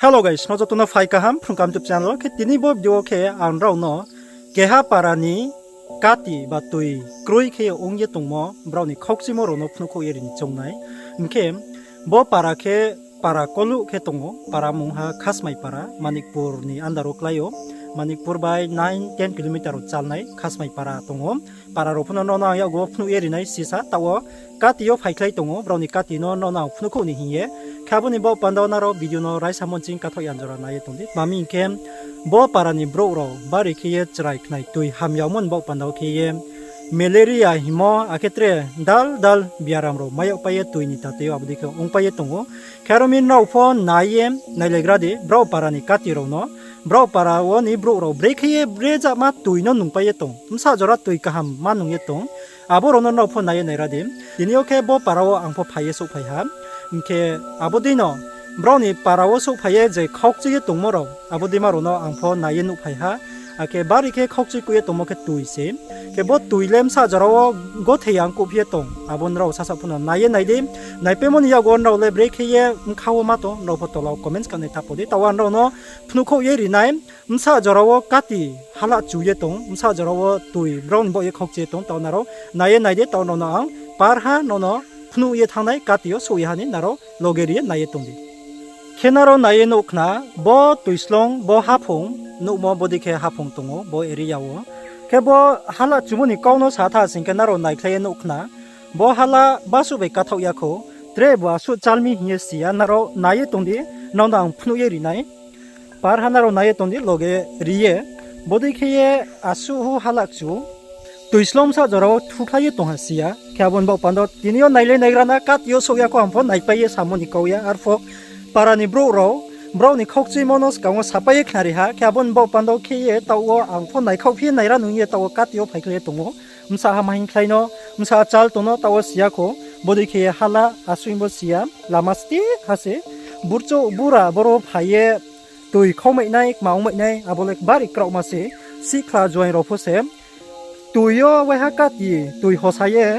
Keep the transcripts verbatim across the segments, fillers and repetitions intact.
Hello guys, no joto no phai kaham Phrung Kaham YouTube channel wo. Khe tini bo video wo khe ang nrao no keha para ni kati ba tui kroi khe ong ye tongmo, brao ni khaukchimo rao no phnuhkhouh ye ri ni choung nai. Hing khe bo para khe para koluh khe tong ou, para mungha Khasmai para, Manikpur ni under wo klái ou, Manikpur bai nine ten kilometer wo chal nai Khasmai para tong ou. Para rao pho no nrao no ang yakgu wo phnuh ye ri nai sisa, taoh wo kati yo phaikhlai tong ou, brao ni kati no nrao no ang phnuhkhouh ni hing ye. Khe abo ni baoh panda wo nrao video no raisa mo nching kathaoh ya jora nai ye tong di. Tma hing khe, bo para ni brouh rao bari khe ye chrai khnai tui hamyamo ni baoh panda wo khe ye malaria hingmo, akhe tre dal dal biaram rao mai yagpai ye tui ni tatei yo abo dei khe ongpai ye tong ou. Khe aro mi nrao pho nai ye nailaigra di, brao para ni kati rao no, brao para wo ni brouh rao brekhe ye brejama tui no nungpai ye tong, bsa jora tui kaham ma nung ye tong, abo rao no nrao pho nai ye naira di. Tini yo khe bo para wo ang pho phai ye souhphai ha. Hing khe abo dei no brao ni para wo souhphai ye je khaukchui ye tongmo rao, abo deima rao no ang pho nai ye nuhphai ha. Akhe bari khe khaukchui kuh ye tongmo khe tui se. Khe bo tui le bsa jora wo gothei yang kuhphi ye tong, abo nrao sasa pho no nai ye nai di. Naipaimo ni yakgu wo nrao le brekhe ye bkha wo ma tong, nrao pho tola wo comments kanai ta pho di. Taoh wo ang nrao no phnuhkhouh ye ri nai, bsa jora wo kati hala chu ye tong, bsa jora wo tui brao ni baoh ye khaukchui ye tong, taoh nrao nai ye nai di, taoh nrao no ang parha nrao no phnuh ye thanng nai, kati yo souh ye ha ni nrao loge ri ye nai ye tong di. Khe nrao nai ye nuh khna, bo tuislong, bo haphung, nuhmo bodei khe haphung tong ou bo area wo. Khe bo hala chumo ni kau no sa tha sing khe nrao naikhlai ye nuh khna. Bo hala basuh bai kathaoh ya khou, tre bo asuh chal mi hing ye si ya, nrao nai ye tong di, nrao no ang phnuh ye ri nai. Parha nrao nai ye tong di, loge ri ye. Bodei khe ye asuh hu hala chu tuislong bsa jora wo thukhlai ye tong ha si ya. Khe abo ni baoh panda wo tini yo nailai naigra na, kati yo souh ya khou ang pho naipai ye samo ni kau ya. Arpho para ni brouh rao, brao ni khaukchuimo no skang wo sapai ye khnari ha. Khe abo ni baoh panda wo khe ye taoh wo ang pho naikhaohphi ye naira nung ye taoh wo kati yo phaikhlai ye tong ou. Bsa ha ma hingkhlai no, bsa chal tong no taoh wo si ya khou. Bodei khe ye hala asuh hing bo si ya, lama steh ha se. Burchouh bura boro phai ye tui khaumai nai, kma ongmai nai, abo le bari kraohma se. Sihkhla juaing rao pho se tui yo waiha kati, tui hosa ye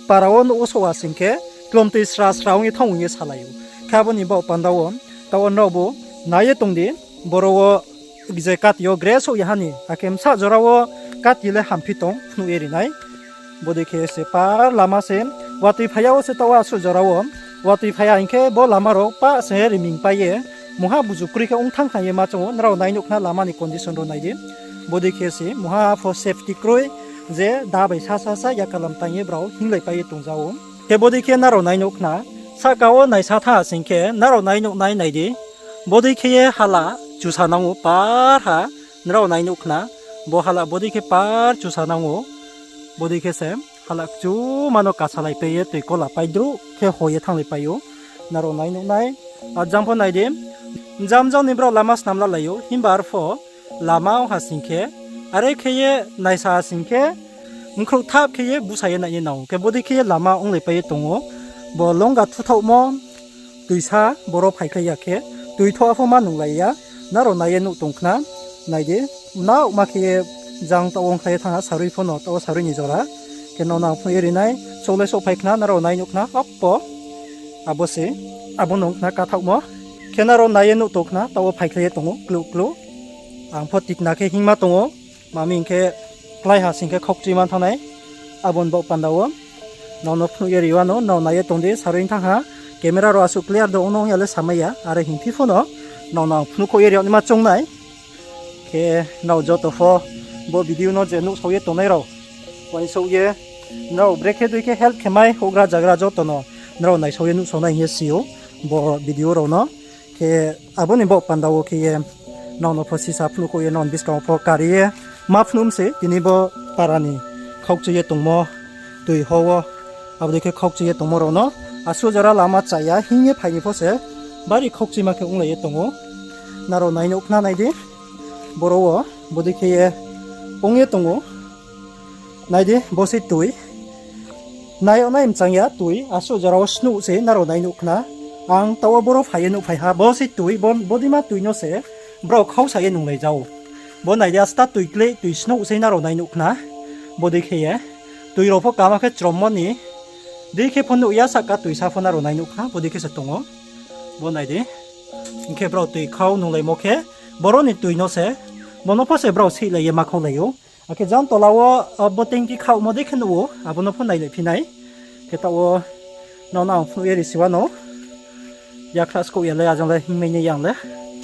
para wo nouh wo souh ha sing khe klomtui sra sra ong ye thanng ong ye salai ou. Khe abo ni baoh panda wo taoh wo nrao bo nai ye tong di, boro wo je kati yo gre souh ya ha ni, akhe bsa jora wo kati le hamphi tong phnuh ye ri nai. Bodei khe se par lama se, watoi phai ya wo se taoh wo asuh jora wo. Watoi phai ya hing khe bo lama rao pah se riming pai ye, mungha buzu kroi khe ong thanng khna ye ma choung ou, nrao nai nuh khna lama ni condition rao nai di. Bodei khe se mungha pho safety kroi, je da bai sa sa sa yakalam tang ye brao hinglai pai ye tongja ou. Khe bodei khe nrao nai nuh khna, sahka wo naisa tha sing khe nrao nai nuh nai nai di. Bodei khe ye hala chusa nang ou par ha, nrao nai nuh khna, bo hala bodei khe par chusa nang ou. Bodei khe se hala kchuma no kasalaipai ye tui kola paidruh khe ho ye thannglaipai ou. Nrao nai nuh nai. Ajang pho nai di. Jang jang ni brao lama snam lalai ou. Himba arpho lama ong ha sing khe, are khe ye naisa ha sing khe, mkhrouh thap khe ye busa ye nai ye nang ou. Khe bodei khe ye lama onglaipai ye tong ou. Bo longga thuthaohmo tuisa boro phaikhlai ya khe, tui thoh pho ma nunglai ya. Nrao nai ye nuh tong khna, nai di. Naohma khe ye jang taoh wo ongkhlai ye thanng ha, sarui pho no taoh wo sarui ni jora. Khe nrao no ang phnuh ye ri nai, souh le souhphai khna, nrao nai nuh khna, appo. Abo se, abo no ong khna kathaohmo. Khe nrao nai ye nuh tong khna, taoh wo phaikhlai ye tong ou, kluh kluh. Ang pho tikna khe hingma tong ou, tma hing khe klái ha sing khe khaukchui man thanng nai. Abo ni baoh panda wo nrao no phnuh ye ri wano, nrao nai ye tong di, sarui thanng ha. Camera rao asuh clear de ong no ong ya le samai ya, are hingphi pho no nrao no ang phnuhkhouh ye ri yag naima choung nai. Khe nrao joto pho bo video no je nuhsao ye tongnai rao, uaingsouh ye, nrao brekhe dei khe help khe mai houhgra zagra joto no nrao naisao ye nuhsao nai hing ye si ou bo video rao no. Khe abo ni baoh panda wo khe ye nrao no pho sisa phnuhkhouh ye nrao ni buskang wo pho kari ye ma phnuh mi se tini bo para ni khaukchui ye tongmo, tui ho wo, abo dei khe khaukchui ye tongmo rao no. Asuh jora lama cha ya hing ye phai ni pho se bari khaukchuima khe onglai ye tong ou. Nrao nai nuh khna nai di, boro wo bodei khe ye ong ye tong ou. Nai di, bo se tui. Nai yag nai mchang ya tui, asuh jora wo snuh se nrao nai nuh khna. Ang taoh wo boro phai ye nuhphai ha, bo se tui, bo, bodeima tui no se brao khausa ye nunglai ja ou. Bo nai di, asta tui kleh, tui snuh se nrao nai nuh khna. Bodei khe ye tui rao pho kama khe chrommo ni. Dei khe pho nuh ya, sahka tuisa pho nrao nai nuh khna, bodei khe se tong ou. Bo nai di. Hing khe brao toi khau nunglaimo khe, boro ni toi no se, bo no pho se brao seihlai ye ma khaulai ou. Akhe jang tola wo, abo tengki khaohmo dei khe nuh ou, abo no pho nailai phi nai. Khe taoh wo, nrao no ang phnuh ye risi wanou. Yakhlah skouh ya le, ajang le hingmai ni yang le.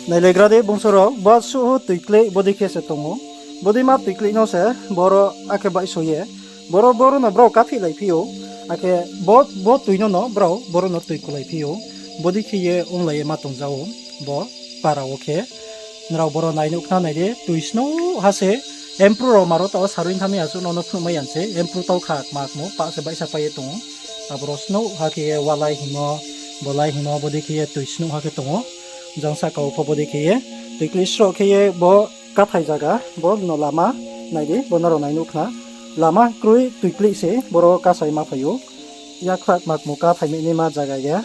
Nailaigra di bungso rao, bo suh toi kleh bodei khe se tong ou. Bodei ma toi kleh no se, boro akhe baihso ye. Boro, boro no brao kaphih lai phi ou. Akhe bo, bo toi no no brao, boro no toi kulai phi ou. Bodei khe ye onglai ye ma tong ja ou. Bo para wo khe. Nrao boro nai nuh khna nai di, toi snouh ha se. Empru rao maro taoh wo sarui thamai ya suh no no phnuhmai ya se. Empru tau kha kma kmo, pah se baihsa pai ye tong ou. Aboro snouh ha khe ye walai hingmo, bolai hingmo, bodei khe ye toi snouh ha khe tong ou. Jang sahka wo pho bodei khe ye, toi kleh sroh khe ye bo kathai zaga, bo no lama, nai di, bo nrao nai nuh khna. Lama kroi toi kleh se, boro kasai ma phai ou. Yakhlah kma kmo kaphai mai naima zaga ya.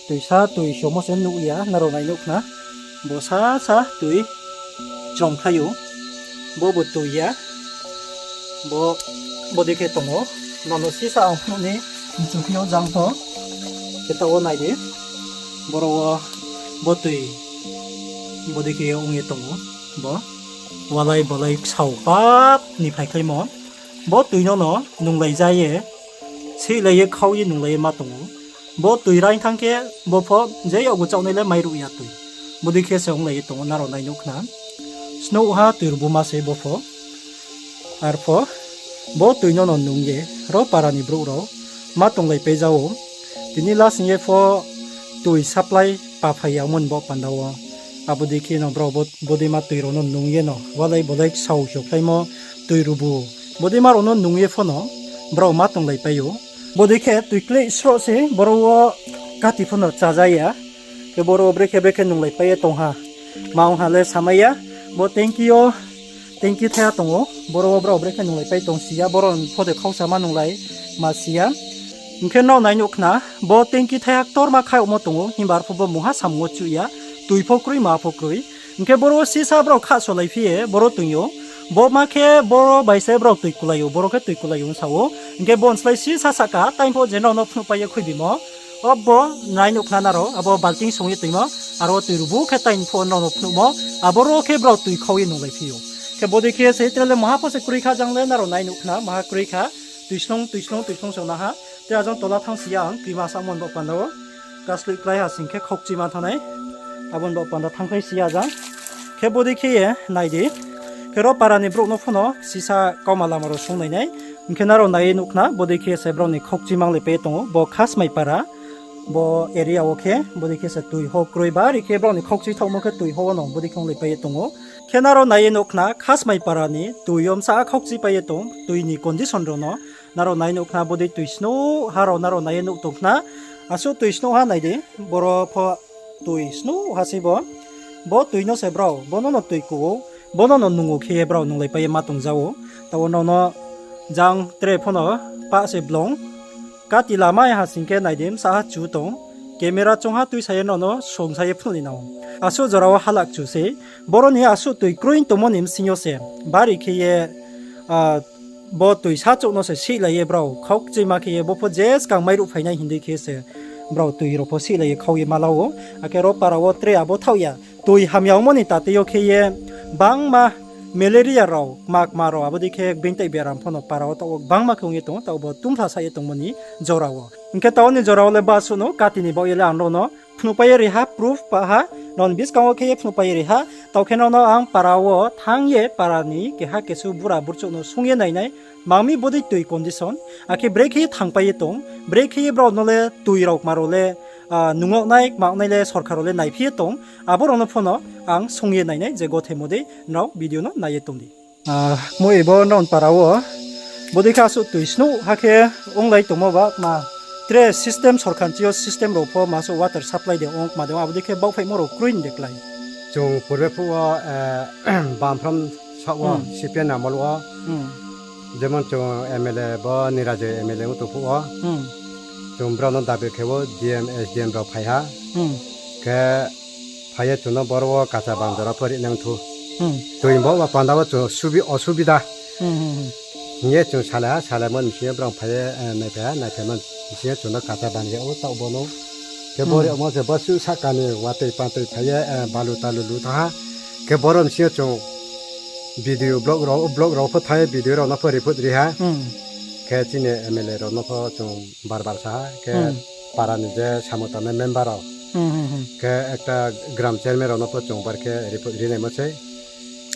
Toisa toi somo se nuh ya, nrao nai nuh khna. Bo sasa toi chrom khlai ou. Bo bo toi ya. Bo, bodei khe tong ou. Nono sisa ang phnuh ni mchu phi ou jang pho. Khe taoh wo nai di. Boro wo bo toi bodei khe ong ye tong ou. Bo walai bolai ksao pap ni phaikhlaimo. Bo toi no no nunglai ja ye, seihlai ye, khau ye, nunglai ye ma tong ou. Bo toi raing thanng khe, bo pho je yakgu chaohnai le mairuh ya toi. Bodei khe se onglai ye tong ou, nrao nai nuh khna. Snouh ha toi rubuma se bo pho. Arpho, bo toi no no nung ye, ro para ni brouh rao, ma tonglai pai ja ou. Tini last hing ye pho toi supply pa phai ya ongmo ni baoh panda wo. Abo dei khe no brao bo, bodei ma toi rao no nung ye no, walai bolai ksao hyo khlaimo toi rubu. Bodei ma rao no nung ye pho no, brao ma tonglai pai ou. Bodei khe toi kleh sroh se, boro wo kati pho no chaja ya. Khe boro wo brekhe brekhe nunglai pai ye tong ha. Ma ong ha le samai ya. Bo tengki yo, tengki thaiha tong ou. Boro wo brao brekhe nunglai pai tong si ya. Boro pho de khausa ma nunglai ma si ya. Hing khe nrao nai nuh khna, bo tengki thaiha ktorma khaohmo tong ou, himba arpho bo mungha samung wo chuh ya, toi pho kroi, ma pho kroi. Hing khe boro wo sisa brao khahsolai phi ye, boro toing ou. Bo ma khe boro bai se brao toi kulai ou, boro khe toi kulai ou sa ou. Hing khe bo ni slái sisa sahka, time pho je nrao no phnuhpai ye khuibimo. Abo nai nuh khna nrao, abo balting song ye toingmo, aro toi rubu khe time pho nrao no phnuhmo, aboro khe brao toi khau ye nunglai phi ou. Khe bodei khe se tre le maha pho se kroi kha jang le nrao nai nuh khna, maha kroi kha, toi snung, toi snung, toi snung song na ha. Tre ajang tola thanng si ya ang, krima samo ni baoh panda wo. Kasloih klái ha sing khe khaukchima thanng nai. Abo ni baoh panda thanngkhlai si ya jang. Khe bodei khe ye nai di. Khe ro para ni brouh no pho no sisa kauma lama rao sung nai nai. Hing khe nrao nai ye nuh khna, bodei khe se brao ni khaukchima onglai pai ye tong ou, bo Khasmai para. Bo area wo khe, bodei khe se toi ho kroi bari khe brao ni khaukchi thaohmo khe toi ho wo no, bodei khe onglai pai ye tong ou. Khe nrao nai ye nuh khna, Khasmai para ni toi yo bsa khaukchi pai ye tong, toi ni condition rao no. Nrao nai nuh khna bodei toi snouh ha rao nrao nai ye nuh tong khna. Asuh toi snouh ha nai di, boro pho toi snouh ha sei bo. Bo toi no se brao, bo no no toi ku ou, bo no no nung ou khe ye brao nunglai pai ye ma tong ja ou. Taoh wo nrao no jang tre pho no pah se blong. Kati lama ha sing khe nai di, bsa ha chu tong. Camera choung ha tuisa ye nrao no songsa ye phnuh ni nang ou. Asuh jora wo halak chu sei. Boro ni asuh toi kroi tongmo ni bsing yo se. Bari khe ye, ah, bo toi sachouh no se sihlai ye brao khaukchima khe ye bo pho je skang mairuh phai nai hing dei khe se brao toi rao pho sihlai ye khau ye ma la ou. Akhe ro para wo tre abo thaoh ya. Toi hamya ongmo ni tate yo khe ye bangma malaria rao, kma kma rao, abo dei khe beingtai biaram pho no para wo taoh wo bangma khe ong ye tong ou, taoh bo tungphla sa ye tongmo ni jora wo. Hing khe taoh ni jora wo le basuh no kati ni baoh ye le ang nrao no phnuhpai ye ri ha, proof pa ha, nrao ni buskang wo khe ye phnuhpai ye ri ha, taoh khe nrao no ang para wo thanng ye para ni keha kesu bura burchouh no sung ye nai nai, mang mi bodei toi condition, akhe brekhe ye thangpai ye tong, brekhe ye brao no le toi rao kma rao le, ah, nungnai, kmanai le sorkar rao le naiphi ye tong, abo rao no pho no ang sung ye nai nai je gothe mo dei nrao video no nai ye tong di. Ah, kmoi bo nrao ni para wo, bodei khe asuh toi snouh ha khe onglai tongmo ba kma tre system sorkar chi yo system rao pho ma suh water supply de ong kma de ong, abo dei khe baohphaihmo rao kroi ni de klái. Chung purbe phuh wo, eh, Bamphrom saoh wo, Hmm. C P M ni amol wo, Hmm. jemon chung M L A bo Nirajoy M L A ong tong phuh wo, Hmm. chung brao no dabi khe wo D M, S D M rao phai ha. Hmm. Khe phai ye chung no boro wo kacha ban jora pho ri nang thu. Hmm. Toi bo ba panda wo chung subi-, osubida. Hmm, hmm, hmm. Hing ye chung salai ha, salaimo ni bsing yo brao phai ye, eh, naiphai ha, naiphaimo ni bsing yo chung no kacha ban ri ou, taoh bo no. Khe bo ri omo se bo suh sahka ni watoi patoi phai ye, eh, balu talu lu thanng ha. Khe boro bsing yo chung video block rao, block rao pho thanng ye video rao no pho report ri ha. Khe chini M L A rao no pho chung bar bar sa ha. Khe para ni je samung tangnai member rao. Khe ekta gram chairman rao no pho chung bar khe report rinaimo sei.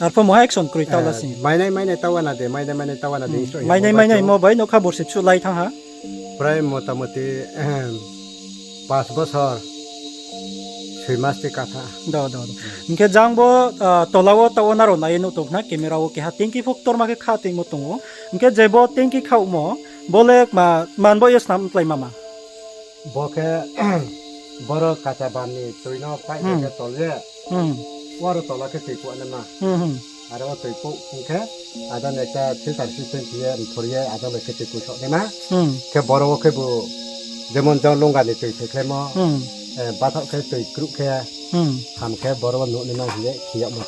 Arpho moha action kroi taoh la sing. Mainai mainai taoh wana de, mainai mainai taoh wana de, mainai mainai mo bai nougkha borsi bsuh lai thanng ha. Prai motamoti, pas bosor, soi mas tei katha. Do, do, do. Hing khe jang bo, ah, tola wo taoh wo nrao nai ye nuh tong khna, camera wo keha tanki pho ktorma khe kha tongmo tong ou. Hing khe je bo tanki khaohmo, bo le kma, man bo ye snam klái mama. Bo khe, boro kacha ban ni tui no pai khe tol ye. Waro tola khe tui kuh naima. Aro wo tui kuh hing khe, ada ni ekta filter system khe ye, mthor ye, ada bai khe tui kuh soh naima. Khe boro wo khe bo, jemon jang lunga ni tui thekhlaimo, eh, bathaoh khe tui kruh khe, ham khe boro wo nuh naima hing ye khe yagmo.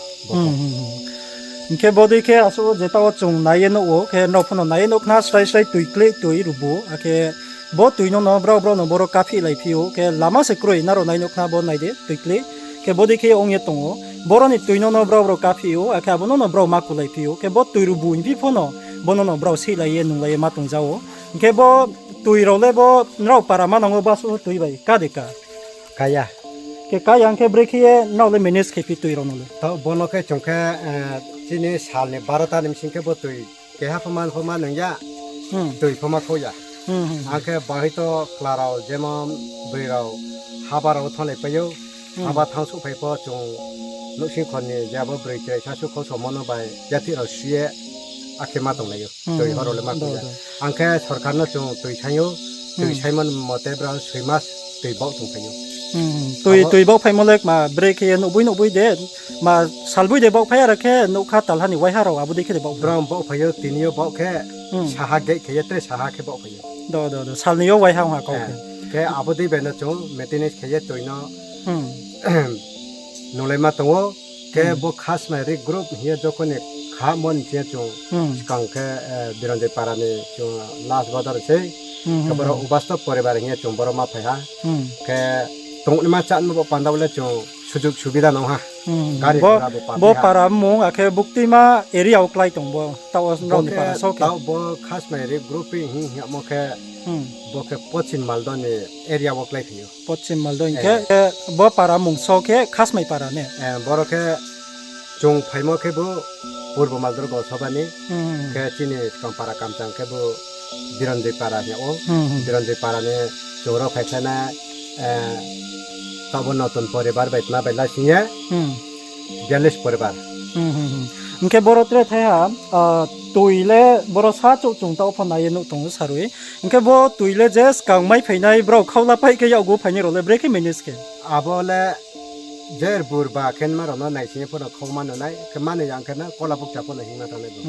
Hing khe bodei khe asuh je taoh wo chung nai ye nuh ou, khe nrao pho no nai ye nuh khna srai srai tui kleh tui rubu, akhe bo tui no no brao brao no boro kaphih lai phi ou, khe lama se kroi nrao nai nuh khna bo nai di tui kleh, khe bodei khe ong ye tong ou, boro ni tui no no brao brao kaphih ou, akhe abo no no brao ma kulai phi ou, khe bo tui rubu hing phi pho no, bo no no brao seihlai ye nunglai ye ma tong ja ou, hing khe bo tui rao le bo nrao para manang wo basuh tui bai ka de ka. Kaya. Khe kaya hing khe brekhe ye nrao le manage khe phi tui rao no le. Taoh bo no khe chung khe, eh, chini sal ni barota ni bsing khe bo tui keha pho man pho ma nung ya, tui pho ma khou ya. Ang khe bahai to kla rao jemon broi rao haba rao thannglai pai ou, haba thanng souhphai pho chung nouhsing khor ni je abo broi chrai sa suh khou somo no bai yathih rao su ye akhe ma tonglai ou. Tui horo le ma khou ya. Ang khe sorkar no chung tui saing ou, tui saimo mote brao soi mas tui baoh tongphai ou. Tui, tui baoh phaimo le kma brekhe ye nouhboi nouhboi de, ma salboi de baoh phai, aro khe nougkha talha ni waiha rao abo dei khe de baoh phai. Brao baoh phai ou, tini yo baoh khe, saha gate khe ye tre saha khe baoh phai ou. Do, do, do, sal ni yo waiha ong ha kau khe. Khe abo dei bai no chung maintenance khe ye tui no nunglai ma tong ou. Khe bo Khasmai Ri group hing ye jokhon ni khamo ni khe chung skang khe, eh, Biranjoi para ni chung last bodor sei. Khe boro Ubasto poribar hing ye chung boro ma phai ha. Khe tongnaima chánma bo panda wo le chung sujug subida nung ha. Gari ghora bo para mmung akhe buktima area wo klái tong bo, taoh wo nrao ni para so khe. Taoh bo Khasmai Ri group hing hingmo khe, bo khe Poschim Maldo ni area wo klái phi ou. Poschim Maldo hing khe, bo para mmung so khe Khasmai para ne? Boro khe chung phaimo khe bo Purbo Maldorgo Soba ni, khe chini skang para kamchang khe bo Biranjoi para hing ou. Biranjoi para ni chung ro phaikhlai na, taoh bo Notun poribar bai tma bai lasing ye, bialis poribar. Hing khe boro tre thaiha, tui le boro sa chouh chung taoh pho nai ye nuh tong ou sarui. Hing khe bo tui le je skang mai phainai brao khaula pai khe yakgu phainai rao le brekhe manage khe? Abo le je burba khe nma rao no naising ye pho no khau ma no nai, khe mani yang khe na kola bukcha pho no hingma tangnai bo.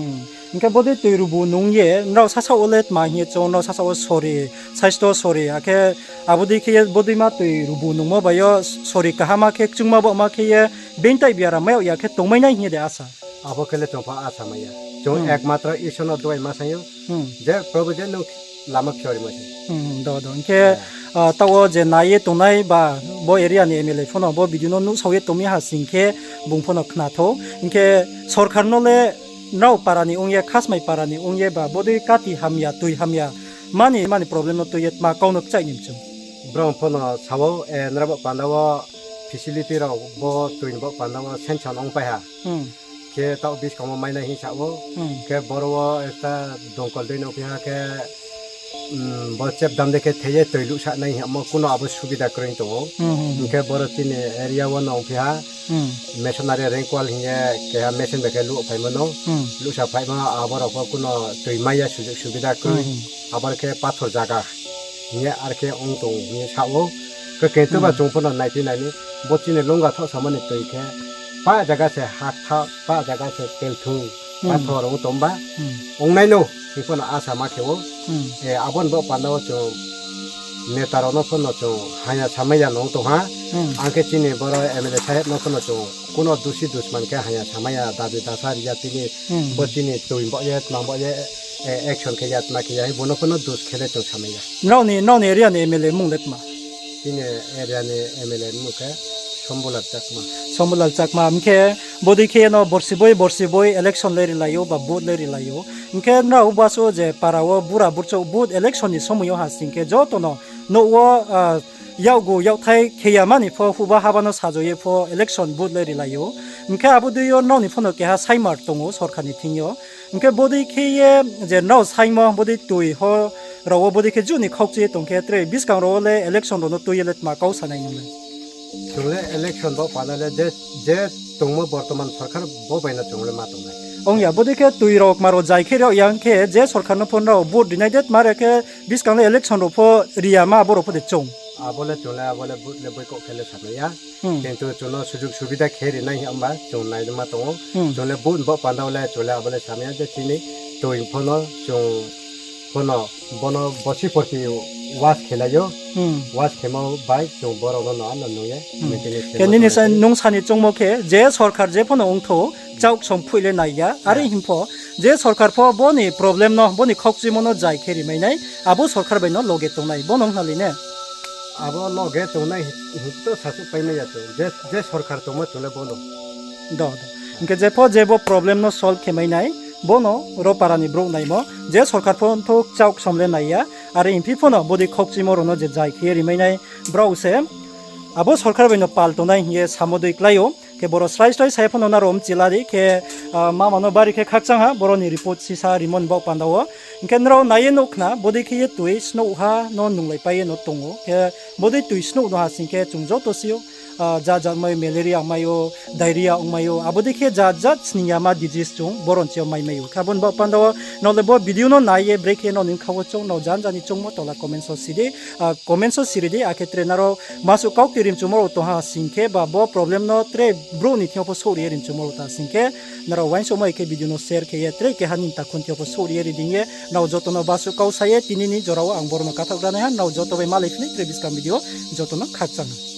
Hing khe bodei tui rubu nung ye, nrao sasaoh wo le tma hing ye chung, nrao sasaoh wo sori, saisto sori, akhe abo dei khe ye bodei ma tui rubu nungmo bai yo sori kaham ma khe, kchungma baohma khe ye, beingtai biaram mai yag ya khe tongmai nai hing ye de asa? Abo khe le chung pho asa mai ya. Chung ekmatro Isor no duai ma saing ou. Je Probhu je nung lama phiorimo se. Do, do. Hing khe, taoh wo je nai ye tongnai ba bo area ni M L A pho no bo video no nuhsao ye tong mi ha sing khe bung pho no khna thou. Hing khe sorkar no le nrao para ni ong ye, Khasmai para ni ong ye ba bodei kati hamya, tui hamya, mani, mani problem no tui ye tma kau no kchaih ni mchu? Brao pho no sa ou, nrao bo panda wo facility rao bo tui ni bo panda wo sanction ong pai ha. Khe taoh buskang wo mainai hing sa ou. Khe boro wo ekta dongkol dei no phi ha khe, bo chepdam dei khe thei ye tui luhsa nai hingmo kuno abo subida kroi tong ou. Hing khe boro chini area wo no phi ha, missionary rainfall hing ye keha machine bai khe luh phaimo no. Luhsa phaimo abo rao pho kuno tui mai ya sujug subida kroi. Abo khe pathor zaga hing ye ar khe ong tong hing ye sa ou. Khe kengtuba chung pho no naiphi nai ni, bo chini lungga thoh samo ni tui khe, pa zaga se haktha, pa zaga se telthung, pathor ong tong ba, ong nai no, hing pho no asa ma khe ou. Abo ni bo panda wo chung neta rao no pho no chung haya samai ya nung tong ha. Ang khe chini boro M L A saheb no pho no chung kuno dusi dusman khe haya samai ya, dabi dasa ri ya tini, bo chini tui baoh ye, tma baoh ye, action khe ya, tma khe ya, bo no pho no dus khe le chung samai ya. Nrao ni, nrao ni area ni M L A mung le tma? Chini area ni M L A ni mung khe Sombulal Chakma. Sombulal Chakma, hing khe bodei khe no borsi boi borsi boi election le rilai ou ba vote le rilai ou. Hing khe nrao basu je para wo bura burchouh vote election ni somoi yo ha sing khe joto no nouh wo, ah, yakgu yakthai khe ya mani pho, huba haba no sajo ye pho election vote le rilai ou. Hing khe abo dei yo nrao ni pho no keha saimar tong ou sorkar ni thing yo. Hing khe bodei khe ye je nrao saingmo bodei tui ho rao wo bodei khe juh ni khaukchi ye tong khe tre buskang rao wo le election rao no tui ye le tma kau sa nai nung le? Chung le election bo panda le je, je tongmo bortoman sorkar bo bai no chung le ma tong nai. Ong ya, bodei khe tui rao kma rao jai khe ri yag khe je sorkar no pho nrao vote ri nai de tma re khe buskang le election rao pho ri ya ma abo rao pho de chung. Abo le chung le, abo le vote le boycott khe le samai ya. Hmm. Kintu chung no sujug subida khe ri nai hing ba chung nai ma tong ou. Hmm. Chung le vote bo panda le chung le abo le samai ya je chini tui pho no chung pho no bono bosi porti wash khe lai ou. Hmm. Wash khemo bai chung borao no no ano nung ye. Hmm. Khe nini sa-, nung sa ni choungmo khe je sorkar je pho no ongthou, chaoh ksom phoih le nai ya. Are hing pho, je sorkar pho bo ni problem no, bo ni khaukchimo no jai khe ri mai nai, abo sorkar bai no loge tong nai, bo no ong nai le ne? Abo loge tong nai hing to sasuh pai mai ya chung, je, je sorkar tongmo chung le bo no. Do, do. Hing khe je pho je bo problem no solve khe mai nai, bo no ro para ni brouh naimo, je sorkar pho ongthou chaoh ksom le nai ya, are hing phi pho no bodei khaukchimo rao no je jai khe ye ri mai nai, brao se abo sorkar bai no pal tong nai hing ye samo dei klái ou. Khe boro srai srai sa ye pho no nrao mchila di khe, ah, mama no bari khe khakchang ha, boro ni report sisa rimo ni baoh panda wo. Hing khe nrao nai ye nuh khna, bodei khe ye tui snouh ha no nunglaipai ye no tong ou. Khe bodei tui snouh no ha sing khe chung joto si ou, ah, jat jat ongmai ou, malaria ongmai ou, diarrhea ongmai ou, abo dei khe jat jat sning yama disease chung boro ni thing yo mai mai ou. Khe abo ni baoh panda wo nrao le bo video no nai ye brekhe nrao ni bkha wo choung, nrao janja ni choungmo tola comment so si di, ah, comment so siri di, akhe tre nrao masuh kaukti rimchumo rao tong ha sing khe ba bo problem no tre brouh ni thing yo pho souhri ye rimchumo rao tong ha sing khe, nrao uaingsouhmo hai khe video no share khe ye tre keha nini takhu ni thing yo pho souhri ye ri ding ye, nrao joto no basuh kau sa ye tini ni jora wo ang boro no kathaoh gra nai ha, nrao joto bai malai phi nai tre buskang video, joto no khakchang ha.